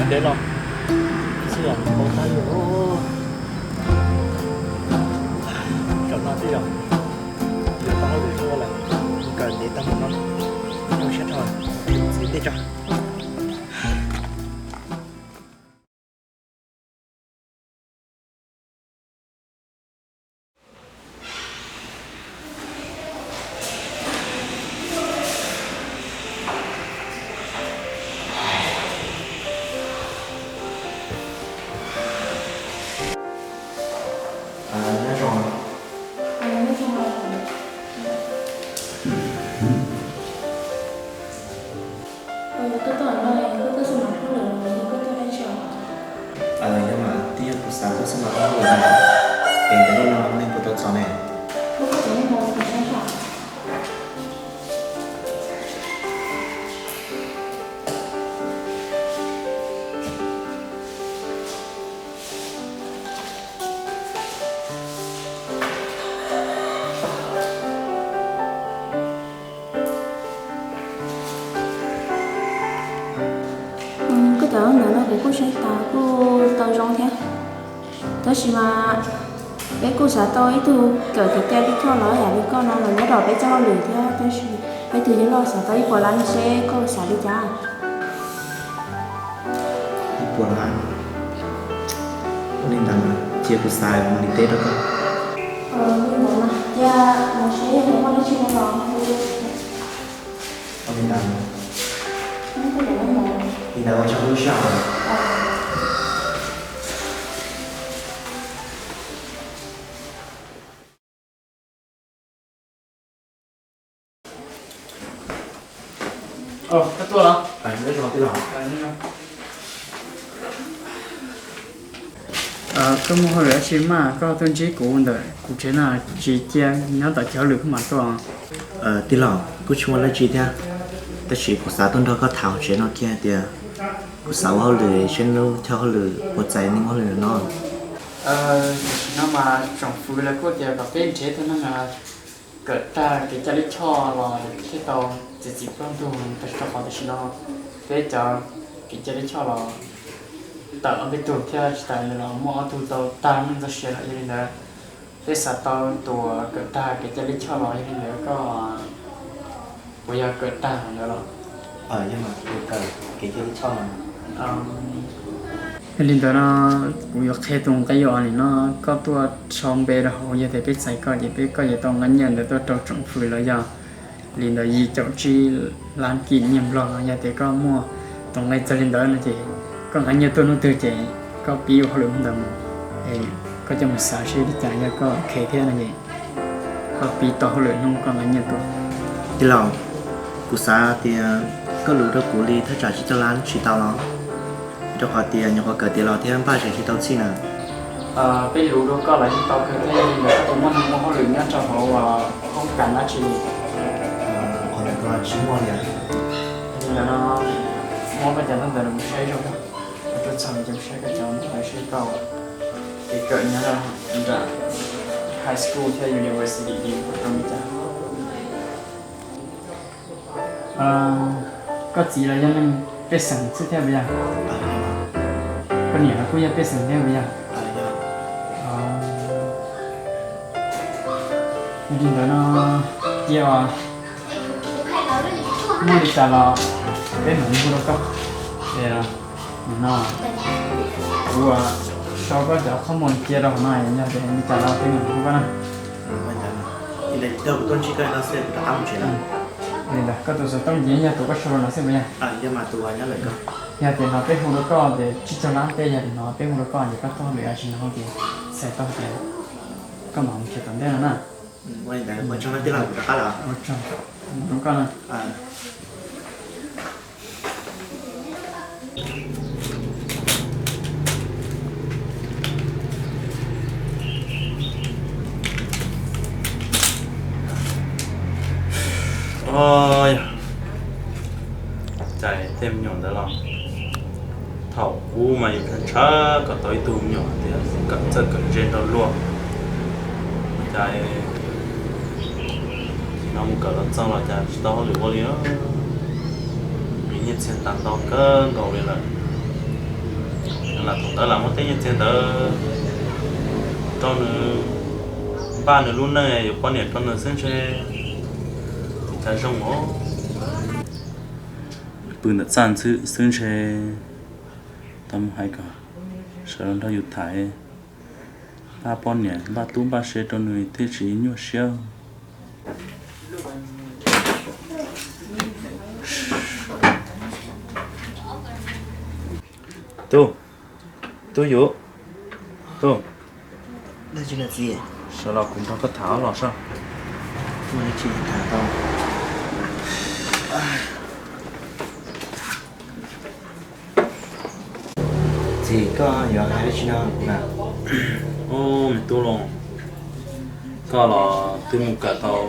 Deb los xij os, poob tag lawm. Tsam no twb yog yuav tau hauj lwm tuaj lawm, kawm ntev tag mus no, zoo siab rau txiv ntej tso. Koj tuaj no, koj tuaj xab mas hauj lwm los yog koj tuaj dab tsi os? Yog mas twb yog kuv xav tuaj xab mas hauj lwm na, es ntawm no nej puas tau txog ne? Koj txog no kuv saib os. Koj cov ntawv no kuv kuj saib tas kuj tau zoo thiab. Tab sis mas peb kuj xav tau ib tug kawm kev cai lij choj los yam li koj no los nyob rau peb txoj hauj lwm thiab, tab sis peb tus yawg loj xav tau ib puas lab seb koj xav li cas. Ib puas lab? Ua li ntawd cia kuv xav mus li teb rau koj. Li ntawd mas cia mus seb yog muaj dab tsi los. Ua li ntawd, li ntawd ua tsaug lub sij hawm. Koj tuaj los? Koj muaj hauj lwm dab tsi mas koj tuaj ntsib kuv ntawm kuv tsev no, tsis cia nyob tom chaw hauj lwm koj mam tuaj. Tij laug, kuj tsis muaj dab tsi thiab, tab sis kuv xav tuaj nrog koj tham hauv tsev no kiag hais tias kuv xav ua hauj lwm seb lub chaw hauj lwm puas txais nej ua hauj lwm no. Tam sim no mas tsoom fwv lawv kuj tias kom peb nrhiav ib tug neeg kawm tag kev cai lij choj los thiaj tau txiav txim plaub ntug, tab sis rau qhov tam sim no peb cov kev cai lij choj los tawm ob peb tug thiab, tsis tas li ntawd los muaj ob tug tau tag neej txoj sia lawm. Yog li ntawd peb xav tau tus kawm tag kev cai lij choj los, yog li ntawd koj puas yog kawm tag ntawd los? Yog li ntawd no kuv yuav qhia tus nqe uas nim no koj tuaj sau npe rau hauv, yog tias peb txais koj ces peb, koj yuav tau nqa nyiaj ntawd tuaj rau tsoom fwv los yog li ntawd yim caum tsib lab kis nyiaj Nplog no. Yog tias koj muaj tus nqe txog li ntawd no ces koj nqa nyiaj tuaj hnub twg ces koj pib ua hauj lwm hnub ntawd mus, es koj coj mus xav seb li cas, yog koj ok thiab no ces koj pib tau hauj lwm hnub koj nqa nyiaj tuaj. Tij laug, kuv xav tias koj luv rau kuv li thaj tsam tsib caug lab tsis tau los? Rau qhov tias nyuam qhuav kawm tiav los thiab npaj tseem tsis tau txhij na. Peb luv rau koj los yeej tau kawg thiab, yog li ntawd koj puas muaj neeg ua hauj lwm nyob rau hauv hoob kas dab tsi? Qhov ntawd tsis muaj li. Yog li ntawd no muab koj cov ntaub ntawv los mus saib zoo, koj tuaj txog ces mus saib koj cov ntaub ntawv seb koj kev kawm nyob nram high school thiab university li puas zoo li cas. Koj txiv los yog neeg pej xeem xwb thiab puas yog? Koj niam los kuj yog pej xeem thiab puas yog? Yog li ntawd no cia muaj li cas los peb mam li hu rau koj. Nim no kuv sau koj cov qhob muag cia rau hauv no, yog tias li cas los peb mam li hu koj na. Li ntawd koj tus xov tooj ces yog tus koj sau rau no xwb puas yog? Yog tias no peb hu rau koj ces tsib caug lab tej, yog tias no peb hu rau koj ces koj tuaj lwm tsis no ces txhais tau tias koj mam mus nrhiav tom ntej no na. Ua tsaug na tij laug, kuv rov qab los. Ua tsaug, mus rau koj na. Yog cas tej me nyuam ntawd los thaum ub mas yus ntshaw ntshaw kom tau ib tug me nyuam tias kom txawj kawm ntse nrog luag. Cas no mus kawm los txog los cas tsis tau hauj lwm ua li. Nyiaj txiag tas ntau kawg nkaus li lawm. Lam thaum ntawd lam muab tej nyiaj txiag ntawd rau nws, npaj nws lub neej yuav poj niam rau nws xwb ntshe cas zoo os. Pw ntawm txaj xwb ntshe tau mus hais kom sawv los nrog yus tham, npaj poj niam npaj tub npaj se rau nws thiaj tsis nyuaj siab. Tub, tub yus, tub, sawv los kuv nrog koj tham los soj. Txiv, koj yuav hais dab tsi no na? Ub, me tub los, koj los twb mus kawm tau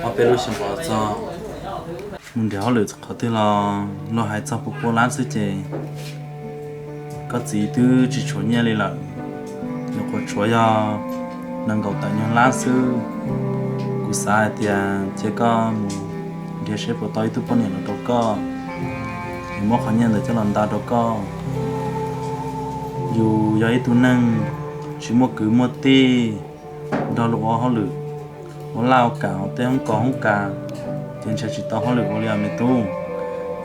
ob peb lub xyoo los txog, mus nrhiav hauj lwm qhov twg los luag hais txog pua pua lab xwb ces koj txiv twb tsis tshuav nyiaj li lawm, nyuam qhuav tshuav yog nees nkaum tawm nyuag lab xwb. Kuv xav hais tias cia koj mus nrhiav seb puas tau ib tug poj niam los rau koj, es muab qhov nyiaj ntawd coj los nta rau koj. Yus yog ib tug neeg tsis muaj kwv muaj tij, nrog luag ua hauj lwm, ua laj ua kam hauv tej hoob kos hoob kas, ces ntshe tsis tau hauj lwm ua li os me tub.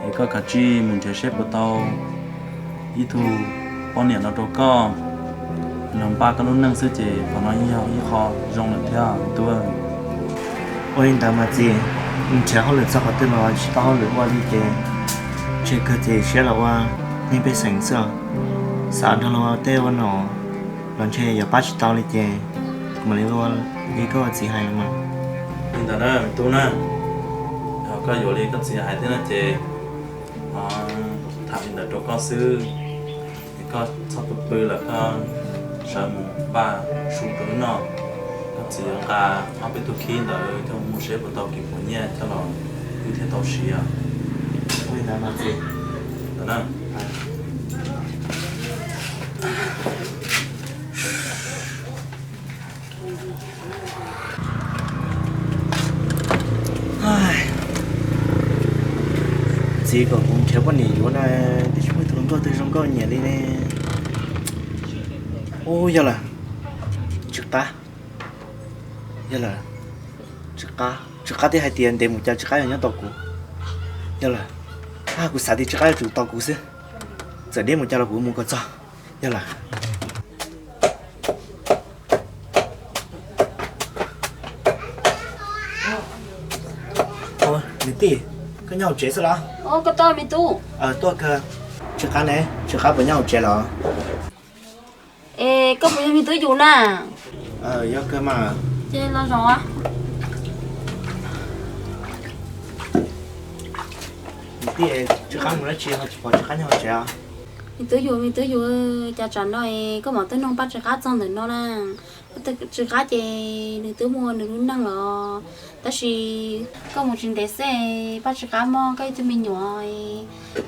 Es koj kav tsij mus nrhiav seb puas tau ib tug poj niam no rau koj, los npaj koj lub neej xwb ces qhov no yog ib qho zoo lawm thiab me tub. Ua li ntawd mas txiv, nrhiav hauj lwm txog qhov twg los tsis tau hauj lwm ua li ces ntshe kawg txiv siab los ua neeg pej xeem xwb. Xav nrog luag ua tej ua nom los ntshe yuav pab tsis tau li ces kuv mam li ua li koj ua txiv hais los mas. Li ntawd na me tub na, yog koj yuav li koj txiv hais thiab no ces tham li ntawd rau koj xwb. Es koj txhob pw pw lawm, koj sawv mus npaj su rau wb noj. Koj txiv yuav nqa ob peb tug khib ntawd coj mus seb puas tau kev puas nyiaj coj los wb thiaj tau siv. Ntawd na. Txiv kom kuv nrhiav poj niam yuav na, twb tsis muaj tus hluas nkauj twg zoo nkauj nyiam li ne. Ub, yog lawm, Tsw Qab. Yog lawm, Tsw Qab, Tsw Qab twb hais tias ntev mus cas Tsw Qab yuav nyob tos kuv. Yog lawm, kuv xav tias Tsw Qab yuav tsum tos kuv xwb, txawm deb mus cas los kuv mus kom txog. Yog lawm. Niam tij, koj nyob hauv tsev xwb los? Koj tau me tub. Tuaj kawg. Tsw Qab ne, Tsw Qab puas nyob hauv tsev los? Es koj puas yog me tub yus na? Yog kawg mas. Ces los zaum. Niam tij, Tsw Qab mus dab tsi ho tsis pom Tsw Qab nyob hauv tsev os? Me tub yus, me tub yus, cas tsam no es koj mam tuaj nug Paj Tsw Qab txog ntawm no na? Tsw Qab ces nws twb muaj nws lub neej los, tab sis koj mus tsis ntev xwb, Paj Tsw Qab muaj koj ib tug me nyuam,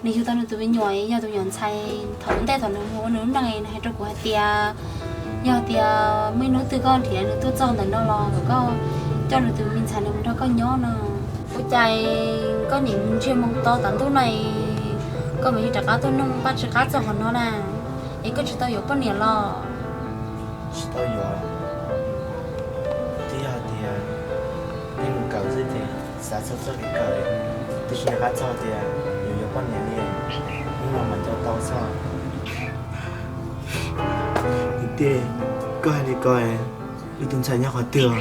nws yug tau nws tus me nyuam yog tus me nyuam ntxhais. Thaum ntej thaum nws mus ua nws lub neej nws hais rau kuv hais tias yog tias muaj ib hnub twg koj nrhiav nws tuaj txog ntawm no los kom koj coj nws tus me ntxhais nws mus nrog koj nyob no. Ua cas koj nim ntsiag moo to tas ntuj no es koj mam li rov qab tuaj nug Paj Tsw Qab txog qhov no na? Es koj tsis tau yuav poj niam los? Tsis tau yuav, twb yog tias peb mus kawm xwb ces xav txog txoj kev kawm, twb tsis nco qab txog tias yuav yuav poj niam li, hnub no mas nco tau xwb. Niam tij, koj hais li ko, wb tus ntxhais nyob qhov twg?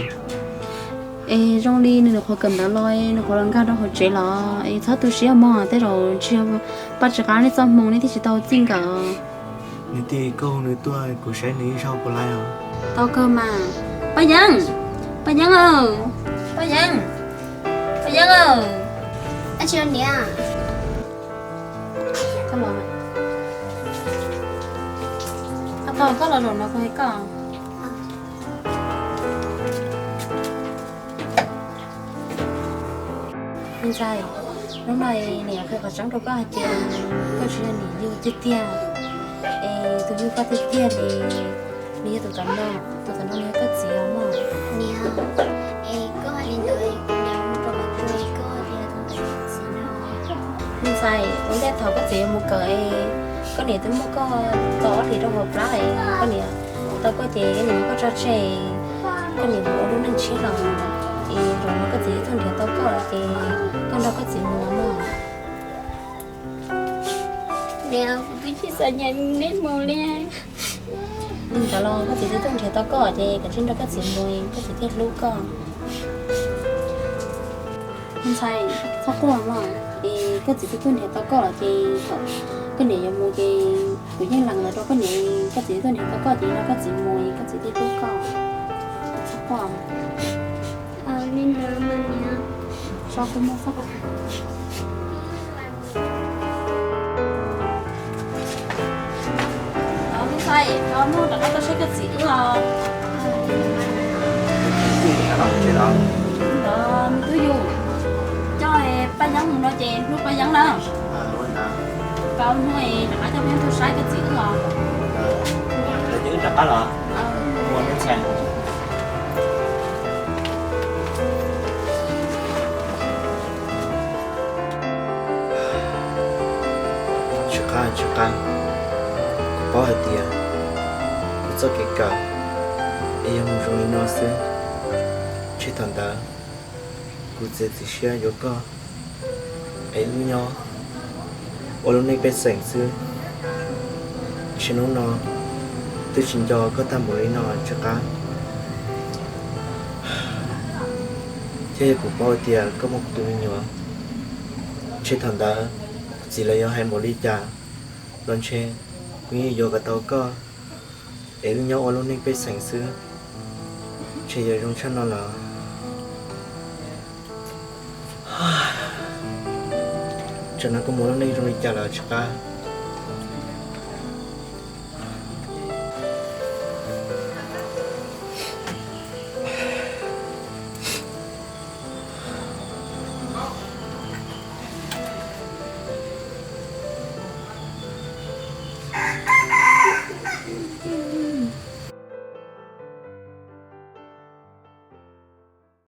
Es zoo li nws nyuam qhuav kawm ntawv los, nws nyuam qhuav los nkag rau hauv tsev los, es txhob tu siab mog, tej zaum ntshe Paj Tsw Qab neb txoj hmoo neb thiaj tsis tau txij nkawm. Niam tij, koj hu nws tuaj kuv saib nws ib zaug puas laib os. Tau kawg mas. Paj Yeeb, Paj Yeeb aw, Paj Yeeb, Paj Yeeb aw. Dab tsi niam? Koj los zaum no kuv hais koj. Me ntxhais, hnub no niam qhia qhov tseeb rau koj hais tias koj tsis yog niam yug tiag tiag, es tus yug koj tiag tiag li nws yog tus tom no, tus tom no nws yog koj txiv os mog. Niam, es koj hais li ntawd kuv niam hu rau kuv hais tias koj yog tus tom txiv no. Txhais, ua ntej thaum koj txiv yuav mus kawm, koj niam twb muab koj tau ob hlis rau hauv plab, koj niam tau koj ces koj niam muab koj tso tseg, koj niam mus ua lub neej tshiab los, es zaum no koj txiv twb tuaj nrhiav tau koj lawm ces koj nrog koj txiv mus mog. Niam, kuv twb tsis xav nrog neb mus li. Li ntawd los koj txiv twb tuaj nrhiav tau koj ces koj tsis nrog koj txiv mus, koj txiv thiaj hlub koj. Ntxhais, txhob quaj mog, es koj txiv twb tuaj nrhiav tau koj lawm ces kom koj niam yuav mus ces kuv yeej lees ntawd rau koj niam, koj txiv twb tuaj nrhiav tau koj ces nrog koj txiv mus, koj txiv thiaj hlub koj. Txhob quaj. Li ntawd mas niam. Tso kuv mus txog. Ntxhais, ntxhais, rov qab tuaj saib koj txiv wb os. Ntawd me tub yug, coj Paj Yeeb mus no ces hlub Paj Yeeb na. Koj hnub rov qab coj Paj Yeeb tuaj saib koj txiv wb os. Rov qab los. Ua ntxhais. Tsis qab, tsis qab, kuv paub hais tias kuv txoj kev kawm es yog mus zoo li no xwb, ntshe thaum ntawd kuv txiav txim siab yuav koj es wb nyob ua lub neej pej xeem xwb. Ntshe hnub no twb tsis nco koj tag npaum li no tsis qab. Thiab yog kuv paub tias koj muaj kuv tus me nyuam, ntshe thaum ntawd kuv txiv lawv yuav hais npaum li cas los ntshe kuv yeej yuav kom tau koj es wb nyob ua lub neej pej xeem xwb. Ntshe yog zoo tshaj no los, tsam no koj mus lub neej zoo li cas los tsis qab.